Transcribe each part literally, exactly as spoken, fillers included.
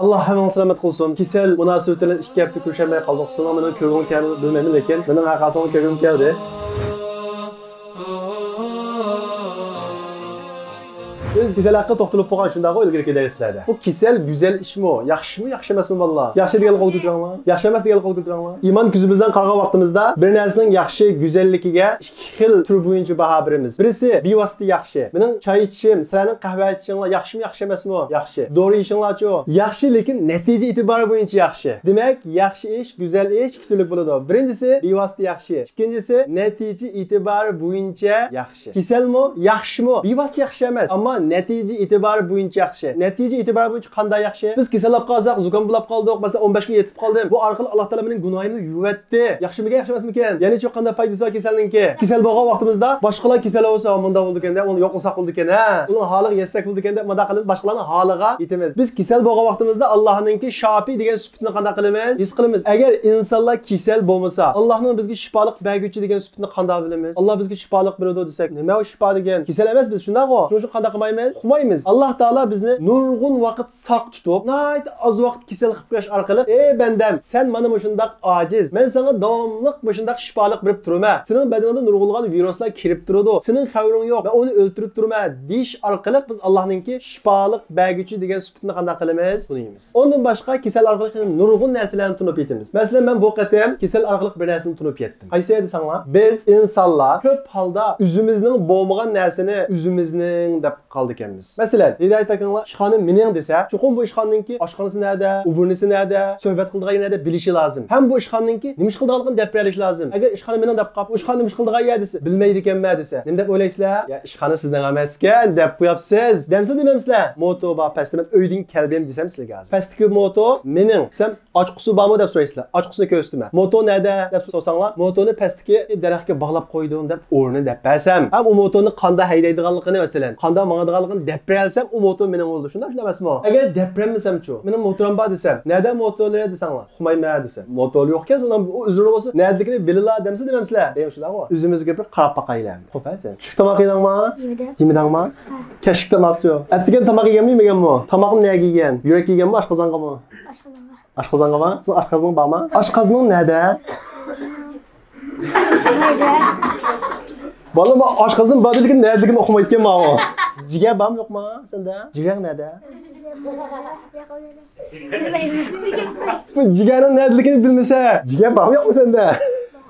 ئاللا ھەممىڭلارنى سالامەت قىلسۇن. كېسەل مۇناسىۋىتى بىلەن ئىككى ھەپتە كۆرۈشەلمەي قالدۇق. سىلەرنىڭ مېنىڭ كۆرگۈڭ كەلمىدى بىلمەيمەن، لېكىن مېنىڭ ھەرقايسىڭلارنى كۆرگۈم كەلدى. بىز كېسەل ھەققىدە توختىلىپ قويغان شۇنداقغۇ ئىلگىرىكى دەرسلەردە. بۇ كېسەل گۈزەل ئىشمۇ، ياخشىمۇ، ياخشى ئەمەسمۇ بالىلار؟ ياخشى دېگەنلەر قول كۆتۈرۈڭلار. ياخشى ئەمەس دېگەنلەر قول كۆتۈرۈڭلار. ئىمان كۆزى بىلەن قارىغان ۋاقتىمىزدا بىر نەرسىنىڭ ياخشى، گۈزەللىكىگە ئىككى خىل تۈر بويىچە باھا بېرىمىز. بىرسى بىۋاسىتە ياخشى. مېنىڭ چاي ئىچىشىم، سىلەرنىڭ قەھۋە ئىچىشىڭلار ياخشىمۇ، ياخشى ئەمەسمۇ؟ ياخشى. دورا يېيىشىڭلارچۇ؟ ياخشى، لېكىن نەتىجە ئېتىبارى بويىچە ياخشى. دېمەك، ياخشى ئىش، گۈزەل ئىش ئىككى تۈرلۈك بولىدۇ. بىرىنچىسى بىۋاسىتە ياخشى. ئىككىنچىسى نەتىجە ئېتىبارى بويىچە ياخشى. كېسەلمۇ؟ ياخشىمۇ؟ بىۋاسىتە ياخشى ئەمەس، ئەمما نەتىجە ئېتىبارى بويىچە ياخشى. نەتىجە ئېتىبارى بويىچە قانداق ياخشى؟ بىز كېسەللەپ قالساق، زۇكام بولاپ قالدۇق، مەسىلەن، ئون بەش كۈن يېتىپ قالدىم. بۇ ئارقىلىق ئاللا تائالا مېنىڭ گۇناھىمنى يۇيۇۋەتتى. ياخشىمىكەن، ياخشى ئەمەسمىكەن؟ يەنە چوق قانداق پايدىسى بار كېسەلنىڭكى؟ كېسەل بولغان ۋاقتىمىزدا باشقىلار كېسەل بولسا، مۇنداق بولىدىكەن دەپ، ئۇنى يوقلىساق بولىدىكەن، ھە؟ ئۇنىڭ ھالىغا يەتسەك بولىدىكەن دەپ، مۇنداق قىلىپ باشقىلارنىڭ ھالىغا يېتىمىز. بىز كېسەل بولغان ۋاقتىمىزدا ئاللانىڭكى شاپىي دېگەن سۈپىتىنى قانداق قىلىمىز؟ ھېس قىلىمىز. ئەگەر ئىنسانلار كېسەل بولمىسا، ئاللانىڭ بىزگە شىپالىق بەرگۈچى دېگەن سۈپىتىنى قانداق بىلىمىز؟ ئاللا بىزگە شىپالىق بېرىدۇ دېسەك، نېمە ئۇ شىپا دېگەن؟ كېسەل ئەمەس بىز، شۇنداقغۇ؟ شۇنىڭ ئۈچۈن قانداق قىلمايمىز؟ ئۇقمايمىز. ئاللا تائالا بىزنى نۇرغۇن ۋاقىت ساق تۇتۇپ، ناھايىتى ئاز ۋاقىت كېسەل قىلىپ قويۇش ئارقىلىق، ئەي بەندەم، سەن مانا مۇشۇنداق ئاجىز، مەن ساڭا داۋاملىق مۇشۇنداق شىپالىق بېرىپ تۇرىمەن، سېنىڭ بەدىنىڭدە نۇرغۇنلىغان ۋىرۇسلار كىرىپ تۇرىدۇ، سېنىڭ خەۋىرىڭ يوق، مەن ئۇنى ئۆلتۈرۈپ تۇرىمەن دېيىش ئارقىلىق بىز ئاللانىڭكى شىپالىق بەرگۈچى دېگەن سۈپىتىنى قانداق قىلىمىز؟ بۇنى يەيمىز. ئۇندىن باشقا كېسەل ئارقىلىق يەنە نۇرغۇن نەرسىلەرنى تونۇپ يېتىمىز. مەسىلەن، مەن بۇ قېتىم كېسەل ئارقىلىق بىر نەرسىنى تونۇپ يەتتىم. قايسى دېسەڭلار، بىز ئىنسانلار كۆپ ھالدا ئۆزىمىزنىڭ بولمىغان نەرسىنى ئۆزىمىزنىڭ دەپ قالىدىكەنمىز. مەسىلەن، ھىدايەت ئاكاڭلار ئىشخانا مېنىڭ دېسە، چوقۇم بۇ ئىشخانىنىڭكى ئاشخانىسى نەدە، ئوبورنىسى نەدە، سۆھبەت قىلىدىغان يېرى نەدە بىلىشى لازىم. ھەم بۇ ئىشخانىنىڭكى نېمە ئىش قىلىدىغانلىقىنى دەپ بېرەلىشى لازىم. ئەگەر ئىشخانا مېنىڭ دەپ قاپ، ئۇ ئىشخانا نېمە ئىش قىلىدىغان يەر دېسە، بىلمەيدىكەنمەن دېسە، نېمە دەپ ئويلايسىلەر؟ يا ئىشخانا سىزنىڭ ئەمەسكەن دەپ قوياپسىز. دەمسىلەر دېمەمسىلەر؟ موتور بار، پەستە مەن ئۆيدىن كەلدىم دېسەم سىلەرگە ھازىر. پەستىكى موتور مېنىڭ دېسەم، ئاچقۇسى بارمۇ دەپ سورايسىلەر. ئاچقۇسىنى كۆرسىتىمەن. موتور نەدە دەپ سورىساڭلار، موتورنى پەستىكى دەرەخكە باغلاپ قويدۇم دەپ ئورنىنى دەپ بەرسەم، ھەم ئۇ موتورنى قانداق ھەيدەيدىغانلىقىنى، مەسىلەن، قانداق ماڭىدىغانلىقىنى دەپ بېرەلسەم، ئۇ موتور مېنىڭ بولىدۇ. شۇنداق، شۇنداق ئەمەسمۇ؟ ئەگەر دەپ بەرمىسەمچۇ؟ مېنىڭ موتورۇم بار دېسەم، نەدە موتورلىرى دېسەڭلار، ئۇقمايمەن دېسەم، موتور يوقكەن، سىلەرنىڭ ئۆزلىرى بولسا نەدىكىنى بىلىلا دەمسىلەر دېمەمسىلەر؟ دەيمەن شۇنداقغۇ. ئۆزىمىزگە بىر قاراپ باقايلى ئەمدى. خوپ، ھە، سەن چۈشلۈك تاماق يېدىڭمۇ؟ يېمىدىم. يېمىدىڭمۇ؟ ھە. كەچلىك تاماقچۇ؟ ئەتىگەن تاماق يېگەنمۇ، يېمىگەنمۇ؟ تاماقنى نەگە يېگەن؟ يۈرەككە يېگەنمۇ، ئاشقازانغىمۇ؟ ئاشقازانغا. ئاشقازانغىمۇ؟ سېنىڭ ئاشقازىنىڭ بارمۇ؟ ئاشقازىنىڭ نەدە؟ نەدە؟ بالام، ئاشقازىنىڭ بار دېدىكىن، نەدىكىنى ئۇقمايدىكەن ماۋۇ. جىگەر بارمۇ يوقمۇ سەندە؟ جىگەرىڭ نەدە؟ بۇ جىگەرنىڭ نەدىلىكىنى بىلمىسە، جىگەر بارمۇ يوقمۇ سەندە؟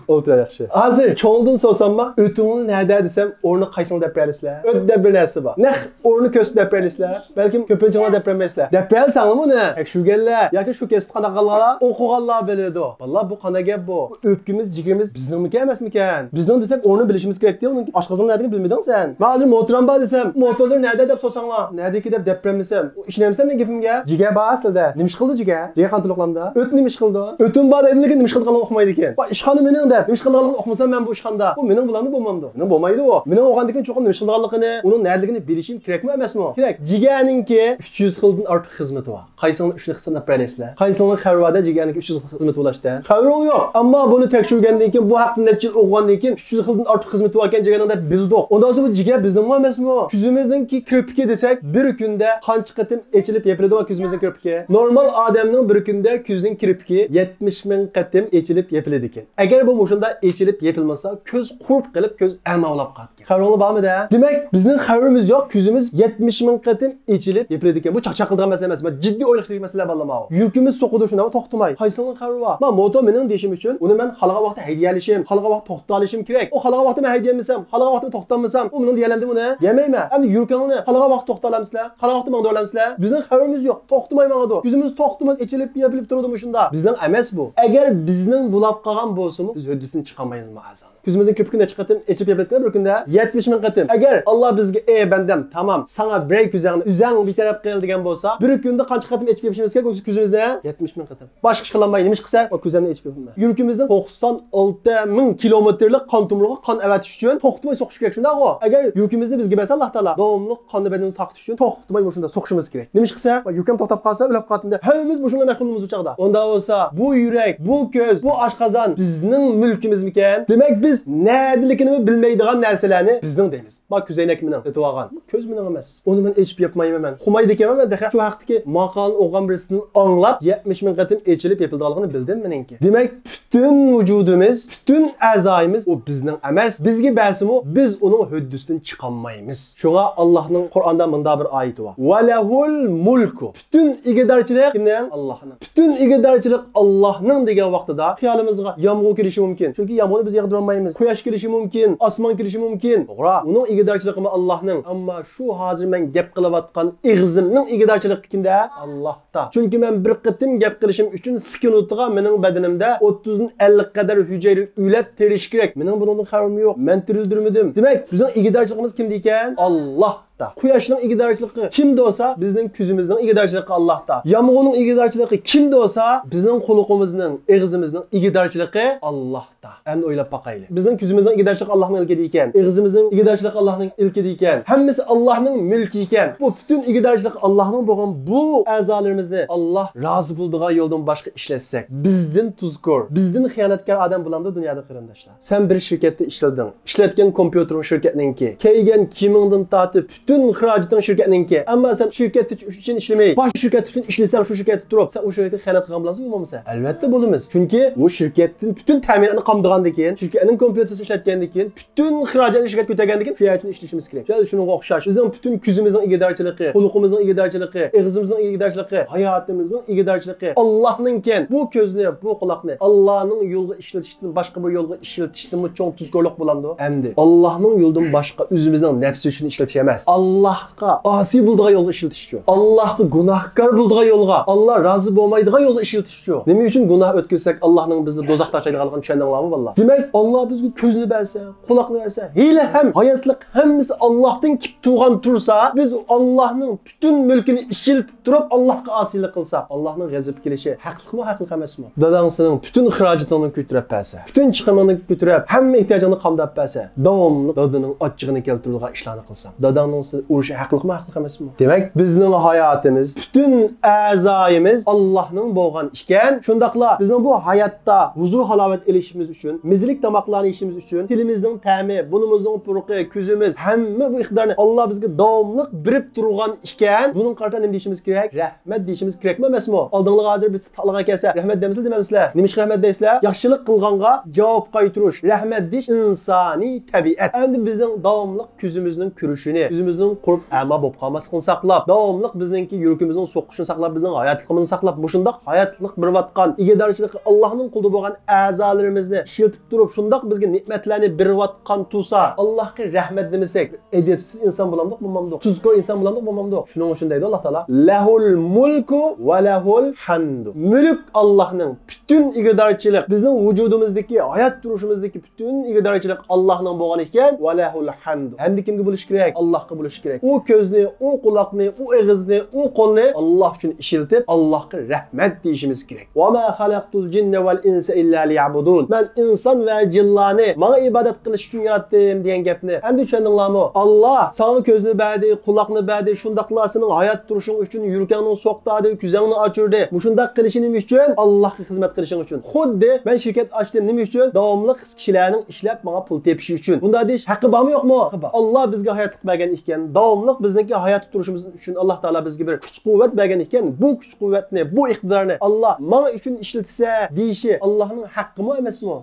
ئولتۇر، ياخشى. ھازىر چوڭدىن سورىسامما، ئۆتۈڭلار نەدە دېسەم، ئورنى قايسىڭلار دەپ بېرەلىسىلەر؟ ئۆت دەپ بىر نەرسە بار. نەق ئورنى كۆرسىتىپ دەپ بېرەلىسىلەر. بەلكىم كۆپىنچىڭلار دەپ بەرمەيسىلەر. دەپ بېرەلسەڭلار بۇنى تەكشۈرگەنلەر ياكى شۇ كەسىپتە قانداق قىلغانلار، ئوقۇغانلار بىلىدۇ. بالىلار، بۇ قانداق گەپ بۇ؟ ئۆپكىمىز، جىگىرىمىز بىزنىڭمىكەن ئەمەسمىكەن؟ بىزنىڭ دېسەك، ئورنىنى بىلىشىمىز كېرەكتى. ئۇنىڭ ئاشقازىنىنىڭ نەدىكىنى بىلمىدىڭ سەن. مەن ھازىر موتورۇم بار دېسەم، موتورلىرى نەدە دەپ سورىساڭلار، نەدىكى دەپ دەپ بەرمىسەم، ئۇ ئىشىنەمسەن مېنىڭ گېپىمگە؟ جىگەر بار سىلەردە. نېمە ئىش قىلىدۇ جىگەر؟ جىگەر قان تولۇقلامدا. ئۆت نېمە ئىش قىلىدۇ؟ ئۆتۈم بار دەيدۇ، لېكىن نېمە ئىش قىلىدىغانلىقىنى ئۇقمايدىكەن. ۋاي، ئىشخانا مېنىڭ دەپ، نېمە ئىش قىلىدىغانلىقىنى ئۇقمىسام، مەن بۇ ئىشخانىدا، ئۇ مېنىڭ بىلەن بولمامدۇ؟ مېنىڭ بولمايدۇ ئۇ. مېنىڭ بولغاندىكىن چوقۇم نېمە ئىش قىلىدىغانلىقىنى، ئۇنىڭ نەدىلىكىنى بىلىشىم كېرەكمۇ ئەمەسمۇ؟ كېرەك. جىگەرنىڭكى ئۈچ يۈز خىلدىن ئارتۇق خىزمىتى بار. قايسىڭلار ئۈچىنى ساناپ بېرەلەيسىلەر؟ قايسىڭلار خەۋىرى بار دە جىگەرنىڭكى ئۈچ يۈز خىل خىزمىتى بولۇشتا؟ خەۋىرىڭ يوق. ئەمما بۇنى تەكشۈرگەندىن كېيىن، بۇ ھەقتە نەچچە يىل ئوقۇغاندىن كېيىن، ئۈچ يۈز خىلدىن ئارتۇق خىزمىتى باركەن جىگەرنىڭ دەپ بىلدۇق. ئۇنداق بولسا بۇ جىگەر بىزنىڭمۇ ئەمەسمۇ؟ كۆزىمىزنىڭكى كىرپىكى دېسەك، بىر كۈندە قانچە قېتىم ئېچىلىپ يېپىلىدۇ كۆزىمىزنىڭ كىرپىكى؟ نورمال ئادەمنىڭ بىر كۈندە كۆزىنىڭ كىرپىكى يەتمىش مىڭ قېتىم ئېچىلىپ يېپىلىدىكەن. ئەگەر بۇ مۇشۇنداق ئېچىلىپ يېپىلمىسا، كۆز قۇرۇپ قېلىپ، كۆز ئەما بولاپ قالىدىكەن. خەۋىرىڭلار بارمىدى؟ دېمەك، بىزنىڭ خەۋىرىمىز يوق، كۆزىمىز يەتمىش مىڭ قېتىم ئېچىلىپ يېپىلىدىكەن. بۇ چاقچاق قىلىدىغان مەسىلە ئەمەس، بۇ جىددىي ئويلىنىش كېرەك مەسىلە بالىلار ماۋۇ. يۈرىكىمىز سوقىدۇ شۇنداقمۇ؟ توختىماي. قايسىڭلارنىڭ خەۋىرى بار؟ ما موتور مېنىڭ دېيىشىم ئۈچۈن، ئۇنى مەن خالىغان ۋاقىتتا ھەيدىيەلىشىم، خالىغان ۋاقىتتا توختىتالىشىم كېرەك. ئۇ خالىغان ۋاقىتتا مەن ھەيدىيەلمىسەم، خالىغان ۋاقىتتا توختىتالمىسام، ئۇ مېنىڭ دېيەلەمدىمۇ ئۇنى؟ يەمەيمەن. ئەمدى يۈرىكىڭلارنى خالىغان ۋاقىتتا توختىتالامسىلەر؟ خالىغان ۋاقىتتا ماڭدۇرالامسىلەر؟ بىزنىڭ خەۋىرىمىز يوق. توختىماي ماڭىدۇ. كۆزىمىز توختىماس ئېچىلىپ، يېپىلىپ تۇرىدۇ مۇشۇنداق. بىزنىڭ ئەمەس بۇ. ئەگەر بىزنىڭ بولاپ قالغان بولسىمۇ، بىز ھۆددىسىدىن چىقالمايمىز مۇئەززەم. كۆزىمىزنىڭ كىرپىكى نەچچە قېتىم ئېچىپ يېپىلىدىكەن بىر كۈندە؟ يەتمىش مىڭ قېتىم. ئەگەر ئاللا بىزگە، ئەي بەندەم، تامام، ساڭا بېرەي كۆزۈڭنى، ئۆزۈڭ بىتەرەپ قىل دېگەن بولسا، بىر كۈندە قانچە قېتىم ئېچىپ يېپىشىمىز كېرەك كۆزىمىزنى؟ يەتمىش مىڭ قېتىم. باشقا ئىش قىلالماي نېمە ئىش قىلسا، ئۇ كۆزۈمنى ئېچىپ يېپىمەن. يۈرىكىمىزنىڭ توقسان ئالتە مىڭ كىلومېتىرلىق قان تومۇرىغا قان ئەۋەتىش ئۈچۈن توختىماي سوقۇش كېرەك، شۇنداقغۇ؟ ئەگەر يۈرىكىمىزنى بىزگە بەرسە ئاللا تائالا، داۋاملىق قاننى بەدىنىمىزدە تارقىتىش ئۈچۈن توختىماي مۇشۇنداق سوقۇشىمىز كېرەك. نېمە ئىش قىلسا، يۈرىكىم توختاپ قالسا، ئۆلۈپ قالاتتىم دەپ ھەممىمىز مۇشۇنىڭغا مەشغۇل بولىمىز ئۇ چاغدا. ئۇنداق بولسا، بۇ يۈرەك، بۇ كۆز، بۇ ئاشقازان بىزنىڭ مۈلكىمىزمىكەن؟ دېمەك، بىز نەدىلىكىنىمۇ بىلمەيدىغان نەرسىلەرنى بىزنىڭ دەيمىز. ما كۆزەينەك مېنىڭ سېتىۋالغان. كۆز مېنىڭ ئەمەس. ئۇنى مەن ئېچىپ يەپمەيمەن مەن. قوماي دېكەنمەن مەن تېخى. شۇ ھەقتىكى ماقالىنى ئوقۇغان بىرسىدىن ئاڭلاپ، يەتمىش مىڭ قېتىم ئېچىلىپ يېپىلىدىغانلىقىنى بىلدىم مېنىڭكى. دېمەك، پۈتۈن ۋۇجۇدىمىز، پۈتۈن ئەزايىمىز ئۇ بىزنىڭ ئەمەس. بىزگە بەرسىمۇ، بىز ئۇنىڭ ھۆددىسىدىن چىقالمايمىز. شۇڭا ئاللاھنىڭ قۇرئاندا مۇنداق بىر ئايىتى بار. ۋەلەھۇل مۇلكۇ. پۈتۈن ئىگىدارچىلىق كىمنىڭ؟ ئاللاھنىڭ. پۈتۈن ئىگىدارچىلىق ئاللاھنىڭ دېگەن ۋاقتىدا خىيالىمىزغا يامغۇر كېلىشى مۇمكىن. چۈنكى يامغۇرنى بىز ياغدۇرالمايمىز. قۇياش كېلىشى مۇمكىن، ئاسمان كېلىشى مۇمكىن. توغرا. ئۇنىڭ ئىگىدارچىلىقىمۇ ئاللاھنىڭ. ئەمما شۇ ھازىر مەن گەپ قىلىۋاتقان ئېغىزىمنىڭ ئىگىدارچىلىقى كىمدە؟ ئاللاھتا. چۈنكى مەن بىر قېتىم گەپ قىلىشىم ئۈچۈن سېكۇنتىغا مېنىڭ بەدىنىمدە ئوتتۇزدىن ئەللىك قەدەر ھۈجەيرە ئۆلەپ تېرىشى كېرەك. مېنىڭ بۇنىڭدىن خەۋىرىم يوق. مەن تىرىلدۈرمىدىم. دېمەك، بىزنىڭ ئىگىدارچىلىقىمىز كىمدىكەن؟ ئاللاھتا. قۇياشنىڭ ئىگىدارچىلىقى كىمدە بولسا، بىزنىڭ كۆزىمىزنىڭ ئىگىدارچىلىقى ئاللاھتا. يامغۇرنىڭ ئىگىدارچىلىقى كىمدە بولسا، بىزنىڭ قۇلىقىمىزنىڭ، ئېغىزىمىزنىڭ ئىگىدارچىلىقى ئاللاھتا. ئەمدى ئويلاپ باقايلى. بىزنىڭ كۆزىمىزنىڭ ئىگىدارچىلىقى ئاللاھنىڭ ئىلكىدە ئىكەن، ئېغىزىمىزنىڭ ئىگىدارچىلىقى ئاللاھنىڭ ئىلكىدە ئىكەن، ھەممىسى ئاللاھنىڭ مۈلكى ئىكەن. بۇ پۈتۈن ئىگىدارچىلىقى ئاللاھنىڭ بولغان بۇ ئەزالىرىمىزنى ئاللاھ رازى بولىدىغان يولدىن باشقا ئىشلەتسەك، بىزدىن تۇزكور، بىزدىن خىيانەتكار ئادەم بولامدۇ دۇنيادا، قېرىنداشلار؟ سەن بىر شىركەتتە ئىشلىدىڭ. ئىشلەتكەن كومپيۇتېرىڭ شىركەتنىڭكى، كىيگەن كىيىمىڭدىن تارتىپ پۈتۈن خىراجىتىڭ شىركەتنىڭكى. ئەمما سەن شىركەت ئۈچۈن ئىشلىمەي، باشقا شىركەت ئۈچۈن ئىشلىسەڭ، شۇ شىركەتتە تۇرۇپ، سەن ئۇ شىركەتكە خىيانەت قىلغان بولامسەن، بولمامسەن؟ ئەلۋەتتە بولىمىز. چۈنكى ئۇ شىركەتتىن پۈتۈن تەمىناتنى قامدىغاندىن كېيىن، شىركەتنىڭ كومپيۇتېرىنى ئىشلەتكەندىن كېيىن، پۈتۈن خىراجەتنى شىركەت كۆتەرگەندىن كېيىن، شۇ يەر ئۈچۈن ئىشلىشىمىز كېرەك. شۇنىڭغا ئوخشاش، بىزنىڭ پۈتۈن كۆزىمىزنىڭ ئىگىدارچىلىقى، قۇلىقىمىزنىڭ ئىگىدارچىلىقى، ئېغىزىمىزنىڭ ئىگىدارچىلىقى، ھاياتىمىزنىڭ ئىگىدارچىلىقى ئاللاھنىڭكەن. بۇ كۆزنى، بۇ قۇلاقنى ئاللاھنىڭ يولىغا ئىشلىتىشتىن باشقا بىر يولغا ئىشلىتىشتىنمۇ چوڭ تۇزكورلۇق بولامدۇ؟ ئەمدى ئاللاھنىڭ يولىدىن باشقا ئۆزىمىزنىڭ نەپسى ئۈچۈن ئىشلىتىش ئەمەس. ئاللاھقا ئاسىي بولىدىغان يولغا ئىشلىتىشچۇ. ئاللاھقا گۇناھكار بولىدىغان يولغا، ئاللا رازى بولمايدىغان يولغا ئىشلىتىشچۇ. نېمە ئۈچۈن گۇناھ ئۆتكۈزسەك، ئاللاھنىڭ بىزنى دوزاختا تاشلايدىغانلىقىنى چۈشەندىڭلارمۇ، بالىلار؟ دېمەك، ئاللا بىزگە كۆزنى بەرسە، قۇلاقنى بەرسە، ھېلى ھەم ھاياتلىق ھەممىسى ئاللاھتىن كېلىپ تۇرغان تۇرسا، بىز ئاللاھنىڭ پۈتۈن مۈلكىنى ئىشلىتىپ تۇرۇپ، ئاللاھقا ئاسىيلىق قىلساق، ئاللاھنىڭ غەزىپى كېلىشى ھەقلىقمۇ ھەقلىق ئەمەسمۇ؟ داداڭ سېنىڭ پۈتۈن خىراجىتىڭنى كۆتۈرۈپ بەرسە، پۈتۈن چىقىمىڭنى كۆتۈرۈپ، ھەممە ئېھتىياجىڭنى قامداپ بەرسە، داۋاملىق دادىنىڭ ئاچچىقىنى كەلتۈرىدىغان ئىشلارنى قىلساڭ، داداڭنىڭ سېنى ئۇرۇشى ھەقلىقمۇ ھەقلىق ئەمەسمۇ؟ دېمەك، بىزنىڭ ھاياتىمىز، پۈتۈن ئەزايىمىز ئاللاھنىڭ بولغان ئىكەن. شۇنداقلا بىزنىڭ بۇ ھاياتتا ھۇزۇر ھالاۋەت ئېلىشىمىز ئۈچۈن، مېزىلىك تاماقلارنى يېيىشىمىز ئۈچۈن، تىلىمىزنىڭ تەمى، بۇرنىمىزنىڭ پۇرىقى، كۆزىمىز، ھەممە بۇ ئىقتىدارنى ئاللا بىزگە داۋاملىق بېرىپ تۇرغان ئىكەن. بۇنىڭغا قارىتا نېمە دېيىشىمىز كېرەك؟ رەھمەت دېيىشىمىز كېرەكمۇ ئەمەسمۇ؟ ئالدىڭلارغا ھازىر بىرسى تاقلىغا كەلسە، رەھمەت دەمسىلەر، دېمەمسىلەر؟ نېمىشقا رەھمەت دەيسىلەر؟ ياخشىلىق قىلغانغا جاۋاب قايتۇرۇش، رەھمەت دېيىش ئىنسانىي تەبىئەت. ئەمدى بىزنىڭ داۋاملىق كۆزىمىزنىڭ كۆرۈشىنى، كۆزىمىزنىڭ قۇرۇپ ئەما بولۇپ قالماسلىقىنى ساقلاپ، داۋاملىق بىزنىڭكى يۈرىكىمىزنىڭ سوقۇشىنى ساقلاپ، بىزنىڭ ھاياتلىقىمىزنى ساقلاپ، مۇشۇنداق ھاياتلىق بېرىۋاتقان، ئىگىدارچىلىقى ئاللاھنىڭ قولىدا بولغان ئەزالىرىمىزنى ئىشلىتىپ تۇرۇپ، شۇنداق بىزگە نېمەتلەرنى بېرىۋاتقان تۇرسا، ئاللاھقا رەھمەت دېمىسەك، ئەدەپسىز ئىنسان بولامدۇق، بولمامدۇق؟ تۇزكور ئىنسان بولامدۇق، بولمامدۇق؟ شۇنىڭ ئۈچۈن دەيدۇ ئاللا تائالا، لەھۇل مۇلكۇ ۋە لەھۇل ھەمدۇ. مۈلۈك ئاللاھنىڭ، پۈتۈن ئىگىدارچىلىق، بىزنىڭ ۋۇجۇدىمىزدىكى، ھايات تۇرۇشىمىزدىكى پۈتۈن ئىگىدارچىلىق ئاللاھنىڭ بولغان ئىكەن، ۋە لەھۇل ھەمدۇ. ھەمدە كىمگە بولۇشى كېرەك؟ ئاللاھقا بولۇشى كېرەك. ئۇ كۆزنى، ئۇ قۇلاقنى، ئۇ ئېغىزنى، ئۇ قولنى ئاللاھ ئۈچۈن ئىشلىتىپ، ئاللاھقا رەھمەت دېيىشىمىز كېرەك. ۋە ما خەلەقتۇل جىننە ۋەل ئىنسە ئىللا لىيەبۇدۇن. مەن ئىنسان ۋە جىنلارنى ماڭا ئىبادەت قىلىش ئۈچۈن ياراتتىم دېگەن گەپنى ئەمدى چۈشەندىڭلارمۇ؟ ئاللاھ ساڭا كۆزنى بەردى، قۇلاقنى بەردى، شۇنداقلا سېنىڭ ھايات تۇرۇشۇڭ ئۈچۈن يۈرىكىڭنى سوقتاردى، كۆزۈڭنى ئاچۇردى. مۇشۇنداق قىلىشى نېمە ئۈچۈن؟ ئاللاھقا خىزمەت قىلىشىڭ ئۈچۈن. خۇددى مەن شىركەت ئاچتىم نېمە ئۈچۈن؟ داۋاملىق كىشىلەرنىڭ ئىشلەپ ماڭا پۇل تېپىشى ئۈچۈن. بۇنداق دېيىش ھەققى بارمۇ يوقمۇ؟ ھەققى بار. ئاللاھ بىزگە ھاياتلىق بەرگەن ئىكەن، داۋاملىق بىزنىڭكى ھاياتتا تۇرۇشىمىز ئۈچۈن ئاللاھ تائالا بىزگە بىر كۈچ-قۇۋۋەت بەرگەن ئىكەن، بۇ كۈچ-قۇۋۋەتنى، بۇ ئىقتىدارنى ئاللاھ ماڭا ئۈچۈن ئىشلىتسە دېيىشى ئاللاھنىڭ ھەققىمۇ ئەمەسمۇ؟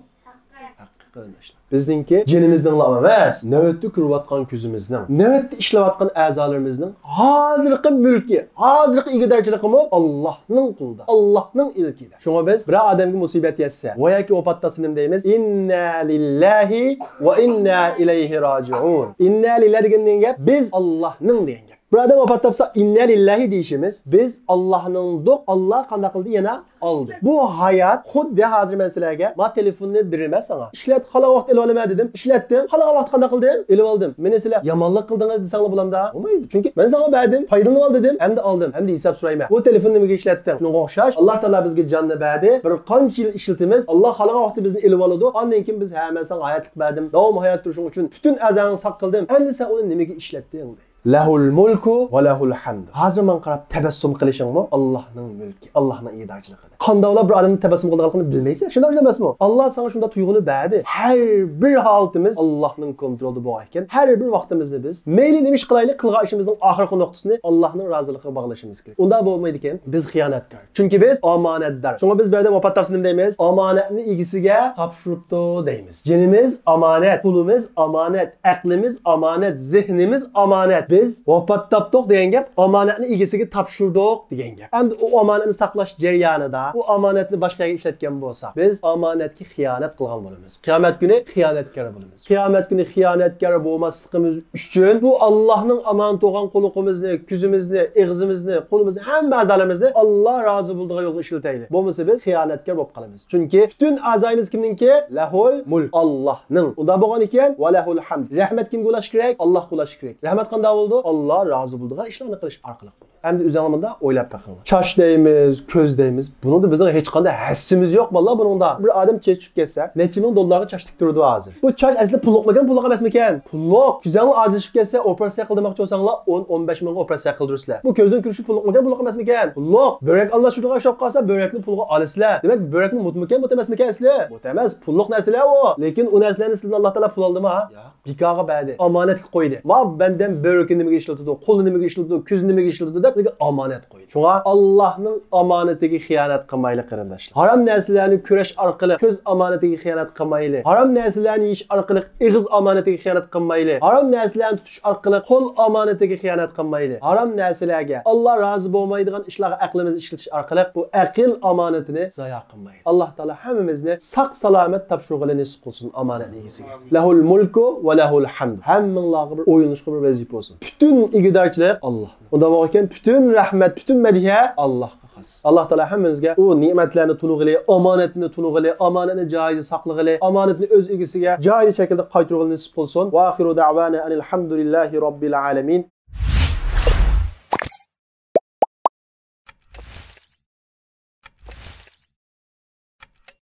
ھەققى، قېرىنداشلار. بىزنىڭكى جېنىمىزنىڭلا ئەمەس، نۆۋەتتە كۆرۈۋاتقان كۆزىمىزنىڭ، نۆۋەتتە ئىشلەۋاتقان ئەزالىرىمىزنىڭ ھازىرقى مۈلكى، ھازىرقى ئىگىدارچىلىقىمۇ ئاللاھنىڭ قولىدا، ئاللاھنىڭ ئىلكىدە. شۇڭا بىز بىرەر ئادەمگە مۇسىبەت يەتسە، ۋە ياكى ۋاپات تاپسا نېمە دەيمىز؟ ئىننا لىللاھى ۋە ئىننا ئىلەيھى راجىئۇن. ئىننا لىللا دېگەن نېمە گەپ؟ بىز ئاللاھنىڭ دېگەن گەپ. بىر ئادەم ۋاپات تاپسا، ئىننا لىللاھى دېيىشىمىز، بىز ئاللاھنىڭدۇق، ئاللا قانداق قىلدى؟ يەنە ئالدى. بۇ ھايات خۇددى ھازىر مەن سىلەرگە ما تېلېفوننى بېرىمەن ساڭا. ئىشلەت، خالىغان ۋاقىت ئېلىۋالىمەن دېدىم. ئىشلەتتىم. خالىغان ۋاقىت قانداق قىلدىم؟ ئېلىۋالدىم. مېنى سىلەر يامانلىق قىلدىڭىز دېسەڭلار بولامدا؟ بولمايدۇ. چۈنكى مەن ساڭا بەردىم، پايدىلىنىۋال دېدىم، ئەمدى ئالدىم. ئەمدى ھېساب سورايمەن. بۇ تېلېفوننى نېمىگە ئىشلەتتىڭ؟ شۇنىڭغا ئوخشاش، ئاللا تائالا بىزگە جاننى بەردى. بىر قانچە يىل ئىشلىتىمىز. ئاللا خالىغان ۋاقتى بىزنى ئېلىۋالىدۇ. ئاندىن كېيىن بىز، ھە، مەن ساڭا ھاياتلىق بەردىم. داۋاملىق ھايات تۇرۇشۇڭ ئۈچۈن پۈتۈن ئەزاڭنى ساق قىلدىم. ئەمدى سەن ئۇنى نېمىگە ئىشلەتتىڭ؟ دەيدۇ. لەھۇل مۇلكۇ ۋە لەھۇل ھەمدۇ. ھازىر ماڭا قاراپ تەبەسسۇم قىلىشىڭمۇ ئاللاھنىڭ مۈلكى، ئاللاھنىڭ ئىدارىچىلىقىدا. قانداق بىر ئادەمنىڭ تەبەسسۇم قىلىدىغانلىقىنى بىلمەيسەن، شۇنداق ئەمەسمۇ؟ ئاللا ساڭا شۇنداق تۇيغۇنى بەردى. ھەر بىر ھالىتىمىز ئاللاھنىڭ كونترولىدا بولغان ئىكەن. ھەر بىر ۋاقتىمىزنى بىز مەيلى نېمە ئىش قىلايلى، قىلغان ئىشىمىزنىڭ ئاخىرقى نۇقتىسىنى ئاللاھنىڭ رازىلىقىغا باغلىشىمىز كېرەك. ئۇنداق بولمايدىكەن، بىز خىيانەتكار. چۈنكى بىز ئامانەتدار. شۇڭا بىز بىر ئادەم ۋاپات تاپسا نېمە دەيمىز؟ ئامانەتنى ئىگىسىگە تاپشۇرۇپتۇ دەيمىز. جېنىمىز ئامانەت، پۇلىمىز ئامانەت، ئەقلىمىز ئامانەت، زېھنىمىز ئامانەت. بىز ۋاپات تاپتۇق دېگەن گەپ، ئامانەتنى ئىگىسىگە تاپشۇردۇق دېگەن گەپ. ئەمدى ئۇ ئامانەتنى ساقلاش جەريانىدا ئۇ ئامانەتنى باشقا يەرگە ئىشلەتكەن بولسا، بىز ئامانەتكە خىيانەت قىلغان بولىمىز. قىيامەت كۈنى خىيانەتكار بولىمىز. قىيامەت كۈنى خىيانەتكار بولماسلىقىمىز ئۈچۈن بۇ ئاللاھنىڭ ئامانىتى بولغان قۇلىقىمىزنى، كۆزىمىزنى، ئېغىزىمىزنى، قولىمىزنى، ھەممە ئەزالىرىمىزنى ئاللا رازى بولىدىغان يولغا ئىشلىتەيلى. بولمىسا بىز خىيانەتكار بولۇپ قالىمىز. چۈنكى پۈتۈن ئەزايىمىز كىمنىڭكى؟ لەھۇل مۇلك، ئاللاھنىڭ. ئۇنداق بولغان ئىكەن، ۋە لەھۇل ھەمد. رەھمەت كىمگە ئۇلاشقا كېرەك؟ ئاللاھقا ئۇلاشقا كېرەك. رەھمەت قانداق بولىدۇ؟ ئاللا رازى بولىدىغان ئىشلارنى قىلىش ئارقىلىق. ئەمدى ئۆزۈڭلار مۇنداق ئويلاپ بېقىڭلار. چاچ دەيمىز، كۆز دەيمىز. بۇنىڭدا بىزنىڭ ھېچقانداق ھەسسىمىز يوق، بالىلار، بۇنىڭدا. بىر ئادەم چېچىپ كەتسە، نەچچە مىڭ دوللارغا چاچ تىكتۈرىدۇ ھازىر. بۇ چاچ ئەسلى پۇللۇقمىكەن، پۇللۇق ئەمەسمىكەن؟ پۇللۇق. كۆزۈڭلار ئاجىزلىشىپ كەتسە، ئوپېراتسىيە قىلدۇرماقچى بولساڭلار، ئون، ئون بەش مىڭغا ئوپېراتسىيە قىلدۇرىسىلەر. بۇ كۆزنىڭ كۆرۈشى پۇللۇقمىكەن، پۇللۇق ئەمەسمىكەن؟ پۇللۇق. بۆرەك ئالماشتۇرىدىغان ئىش بولۇپ قالسا، بۆرەكنى پۇلغا ئالىسىلەر. دېمەك، بۆرەكنى مۇتمىكەن، مۇت ئەمەسمىكەن ئەسلى؟ مۇت ئەمەس، پۇللۇق نەرسىلەر ئۇ. لېكىن ئۇ نەرسىلەرنى سىلىدىن ئاللا تائالا پۇل ئالدىما؟ ياق. بىكارغا بەردى. ئامانەتكە قويدى. ما بەندەم بۆرىكى نېمىگە ئىشلىتىدۇ، قولى نېمىگە ئىشلىتىدۇ، كۆزى نېمىگە ئىشلىتىدۇ دەپ، نېگە ئامانەت قويدى. شۇڭا ئاللاھنىڭ ئامانىتىگە خىيانەت قىلمايلى، قېرىنداشلار. ھارام نەرسىلەرنى كۈرەش ئارقىلىق كۆز ئامانىتىگە خىيانەت قىلمايلى. ھارام نەرسىلەرنى يېيىش ئارقىلىق ئېغىز ئامانىتىگە خىيانەت قىلمايلى. ھارام نەرسىلەرنى تۇتۇش ئارقىلىق قول ئامانىتىگە خىيانەت قىلمايلى. ھارام نەرسىلەرگە، ئاللا رازى بولمايدىغان ئىشلارغا ئەقلىمىزنى ئىشلىتىش ئارقىلىق بۇ ئەقىل ئامانىتىنى زايا قىلمايلى. ئاللا تائالا ھەممىمىزنى ساق سالامەت تاپشۇرغىلى نېسىپ قىلسۇن ئامانەتنى ئىگىسىگە. لەھۇل مۇلكۇ ۋە لەھۇل ھەمد. ھەممىڭلارغا بىر ئويلىنىشقا بىر ۋەزىپە بولسۇن. پۈتۈن ئىگىدارچىلىق ئاللا. ئۇنداق بولغانكەن پۈتۈن رەھمەت، پۈتۈن مەدھىيە ئاللاغا خاس. ئاللا تائالا ھەممىمىزگە ئۇ نېمەتلەرنى تونۇغىلى، ئامانەتنى تونۇغىلى، ئامانەتنى جايىدا ساقلىغىلى، ئامانەتنى ئۆز ئىگىسىگە جايىدا شەكىلدە قايتۇرغىلى نېسىپ قىلسۇن. ۋە ئاخىرۇ دەۋانا ئەنىل ھەمدۇلىللاھى رەببىل ئالەمىن.